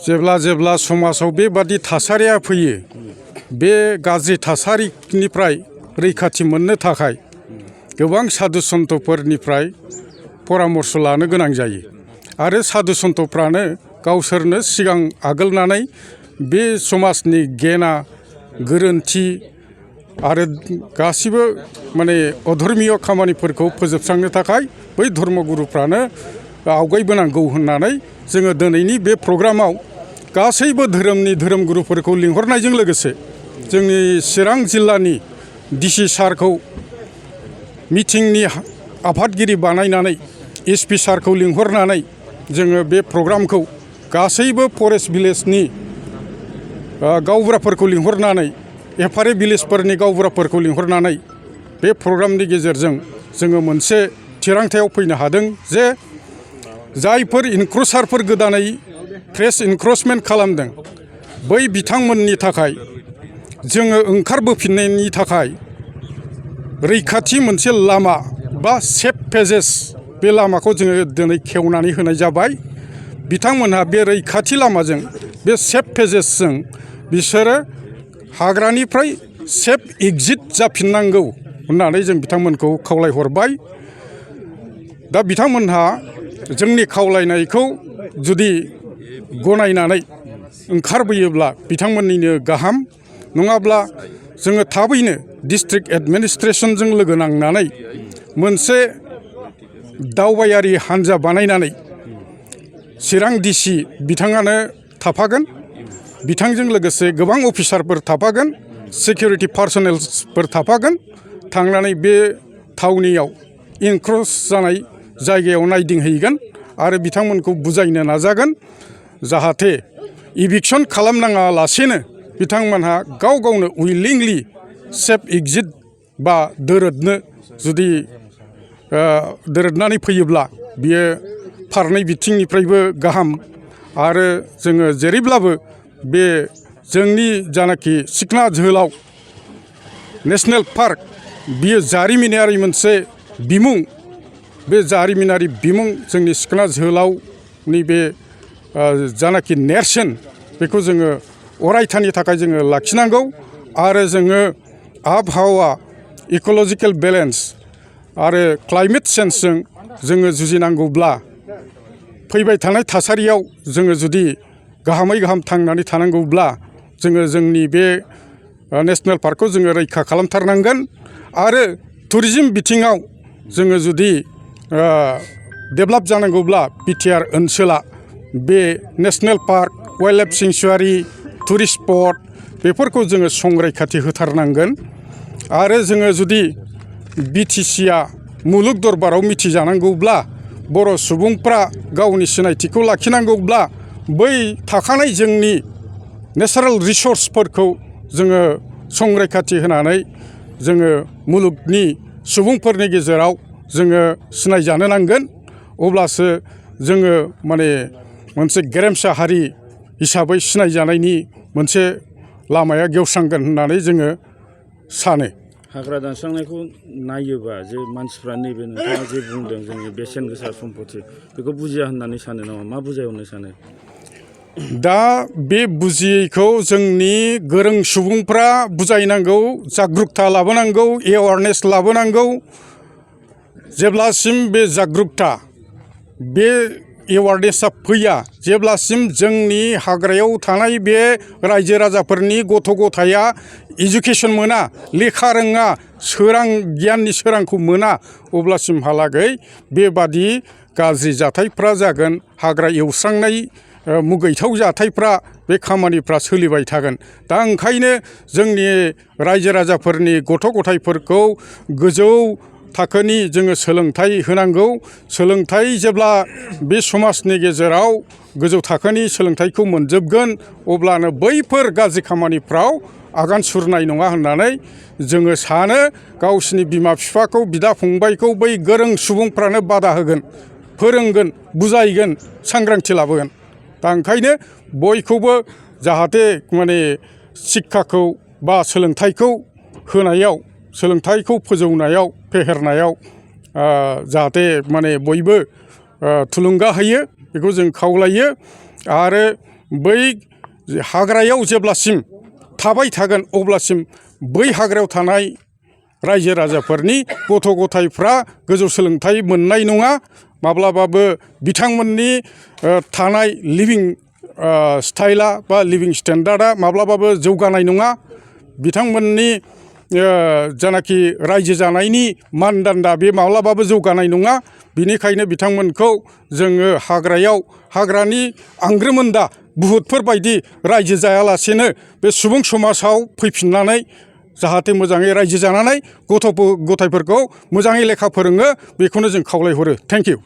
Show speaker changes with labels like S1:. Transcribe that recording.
S1: जेब्ला समाजाव बेबादि थासारिया फैयो बे गाज्रि थासारिनिफ्राय रैखाथि मोननो थाखाय गोबां साधु सन्तफोरनिफ्राय परामर्श लानो गोनां जायो आरो साधु सन्तफ्रानो गावसोरनो सिगां आगोलनानै बे समाजनि गेना गोरोन्थि आरो गासिबो माने अधर्मीय खामानिफोरखौ फोजोबस्रांनो थाखाय बै धर्मगुरुफ्रानो आवगायबोनांगौ होननानै जोङो दिनैनि बे प्रग्रामाव गासैबो धोरोमनि धोरोमगुरुफोरखौ लिंहरनायजों लोगोसे जोंनि चिरां जिल्लानि डिसि सारखौ मिटिंनि आफादगिरि बानायनानै एसपि सारखौ लिंहरनानै जोङो बे प्रग्रामखौ गासैबो फरेस्ट भिलेजनि गावबुराफोरखौ लिंहरनानै एफारे भिलेजफोरनि गावबुराफोरखौ लिंहरनानै बे प्रग्रामनि गेजेरजों जोङो मोनसे थिरांथायाव फैनो हादों जे जायफोर इनक्रुसारफोर गोदानै फ्रेश इनक्रोचमेन्ट खालामदों बै बिथांमोननि थाखाय जोङो ओंखारबोफिननायनि थाखाय रैखाथि मोनसे लामा बा सेफ पेजेस बे लामाखौ जोङो दिनै खेवनानै होनाय जाबाय। बिथांमोनहा बे रैखाथि लामाजों बे सेफ पेजेसजों बिसोरो हाग्रानिफ्राय सेफ एग्जिट जाफिननांगौ होननानै जों बिथांमोनखौ खावलायहरबाय। दा बिथांमोनहा जोंनि खावलायनायखौ जुदि गनायनानै ओंखारबोयोब्ला बिथांमोननिनो गाहाम, नङाब्ला जोङो थाबैनो डिस्ट्रिक्ट एडमिनिस्ट्रेसनजों लोगो नांनानै मोनसे दावबायारि हान्जा बानायनानै चिरां डिसि बिथाङानो थाफागोन, बिथांजों लोगोसे गोबां अफिसारफोर थाफागोन, सिकिउरिटि पार्सनेल्सफोर थाफागोन, थांनानै बे थावनियाव इनक्रोच जानाय जायगायाव नायदिंहैगोन आरो बिथांमोनखौ बुजायनो नाजागोन जाहाथे इभिक्सन खालामनाङा लासेनो बिथांमोनहा गाव गावनो उइलिंलि सेफ एग्जिट बा दोरोदनो जुदि दोरोदनानै फैयोब्ला बियो फारनै बिथिंनिफ्रायबो गाहाम। आरो जोङो जेरैब्लाबो बे जोंनि जानाखि सिखना जोहोलाव नेसनेल पार्क बियो जारिमिनारि मोनसे बिमुं, बे जारिमिनारि बिमुं जोंनि सिखना जोहोलावनि बे जानाखि नेरसोन बेखौ जोङो अरायथानि थाखाय जोङो लाखिनांगौ आरो जोङो आबहावा इक'लजिकेल बेलेन्स आरो क्लाइमेट चेन्जजों जोङो जुजिनांगौब्ला फैबाय थानाय थासारियाव जोङो जुदि गाहामै गाहाम थांनानै थानांगौब्ला जोङो जोंनि बे नेसनेल पार्कखौ जोङो रैखा खालामथारनांगोन। आरो टुरिजिम बिथिङाव जोङो जुदि डेभेलप जानांगौब्ला बिटिआर ओनसोला बे national park, wildlife sanctuary, tourist spot बेफोरखौ जोङो संरैखाथि होथारनांगोन। आरो जोङो जुदि बिटिसिआ मुलुग दरबाराव मिथिजानांगौब्ला, बर' सुबुंफ्रा गावनि सिनायथिखौ लाखिनांगौब्ला बै थाखानाय जोंनि नेचारेल रिसर्सफोरखौ जोङो संरैखाथि होनानै जोङो मुलुगनि सुबुंफोरनि गेजेराव जोङो सिनायजानो नांगोन। अब्लासो जोङो माने मोनसे गेरेमसा हारि हिसाबै सिनायजानायनि मोनसे लामाया गेवस्रांगोन होननानै जोङो सानो।
S2: हाग्रा दानस्रांनायखौ नायोबा जे मानसिफ्रा नैबे नोंथाङा जे बुंदों जोंनि बेसेन गोसा सम्पति बेखौ बुजिया होननानै सानो नामा? मा बुजायहरनो सानो?
S1: दा बे बुजियैखौ जोंनि गोरों सुबुंफ्रा बुजायनांगौ, जागरुकता लाबोनांगौ, एवारनेस लाबोनांगौ। जेब्लासिम बे जागरुकता, बे एवारनेसा फैया, जेब्लासिम जोंनि हाग्रायाव थानाय बे रायजो राजाफोरनि गथ' गथाया इडुकेसन मोना, लेखा रोङा, सोरां गियाननि सोरांखौ मोना, अब्लासिमहालागै बेबादि गाज्रि जाथायफ्रा जागोन। हाग्रा एवस्रांनाय मुगैथाव जाथायफ्रा, बे खामानिफ्रा सोलिबाय थागोन। दा ओंखायनो जोंनि रायजो राजाफोरनि गथ' गथायफोरखौ गोजौ थाखोनि जोङो सोलोंथाइ होनांगौ। सोलोंथाइ जेब्ला बे समाजनि गेजेराव गोजौ थाखोनि सोलोंथाइखौ मोनजोबगोन अब्लानो बैफोर गाज्रि खामानिफ्राव आगान सुरनाय नङा होननानै जोङो सानो। गावसिनि बिमा बिफाखौ, बिदा फंबायखौ बै गोरों सुबुंफ्रानो बादा होगोन, फोरोंगोन, बुजायगोन, सांग्रांथि लाबोगोन। दा ओंखायनो बयखौबो जाहाथे माने शिक्षाखौ बा सोलोंथाइखौ होनायाव, सोलोंथाइखौ फोजौनायाव, फेहेरनायाव जाहाथे माने बयबो थुलुंगा होयो बेखौ जों खावलायो। आरो बै हाग्रायाव जेब्लासिम थाबाय थागोन अब्लासिम बै हाग्रायाव थानाय रायजो राजाफोरनि गथ' गथायफ्रा गोजौ सोलोंथाइ मोननाय नङा। माब्लाबाबो बिथांमोननि थानाय लिभिं स्टाइला बा लिभिं स्टेन्डार्डआ माब्लाबाबो जौगानाय नङा। बिथांमोननि जानाखि रायजो जानायनि मानदान्दा बे माब्लाबाबो जौगानाय नङा। बिनिखायनो बिथांमोनखौ जोङो हाग्रायाव हाग्रानि आंग्रोमोन्दा बुहुतफोरबायदि रायजो जायालासेनो बे सुबुं समाजाव फैफिननानै जाहाथे मोजाङै रायजो जानानै गथ' गथायफोरखौ मोजाङै लेखा फोरोङो बेखौनो जों खावलायहरो। Thank you.